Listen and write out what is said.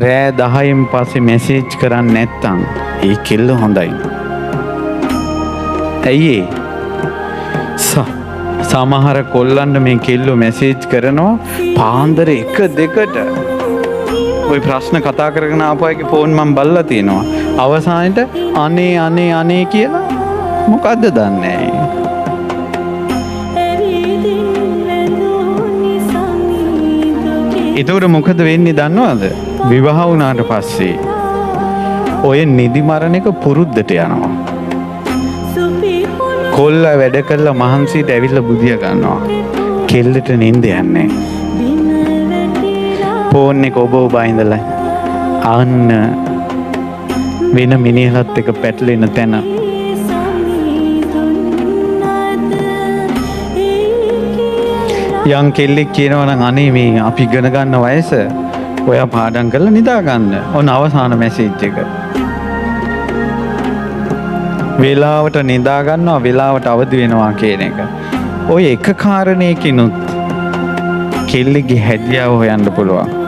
රෑ 10න් පස්සේ මැසේජ් කරන්නේ නැත්තම් ඒ කෙල්ල හොඳයි. ඇයි ඒ? සමහර කොල්ලන්ට මේ කෙල්ලෝ මැසේජ් කරනවා පාන්දර 1 2ට. ඔය ප්‍රශ්න කතා කරගෙන ආපු අයගේ ෆෝන් මම බලලා තියෙනවා. අවසානයේට අනේ අනේ අනේ කියලා මොකද්ද දන්නේ නැහැ. එතකොට මොකද වෙන්නේ දන්නවද? විවාහ වුණාට පස්සේ ඔය නිදි මරණ එක පුරුද්දට යනවා. කොල්ලා වැඩ කරලා මහන්සියට ඇවිල්ලා බුදිය ගන්නවා. කෙල්ලට නින්ද යන්නේ. ෆෝන් එක ඔබ ඔබ ඉඳලා අන්න වෙන මිනිහලත් එක්ක පැටලෙන තැන. යම් කෙල්ලෙක් කියනවා නම් අනේ මේ අපි ඉගෙන ගන්න වයස ඔයා පාඩම් කරලා නිදා ගන්න. ඔන්න අවසාන මැසේජ් එක. වේලාවට නිදා ගන්නවා, වේලාවට අවදි වෙනවා කියන එක. ඔය එක කාරණයකිනුත් කෙල්ලෙක්ගේ හැදියාව හොයන්න පුළුවන්.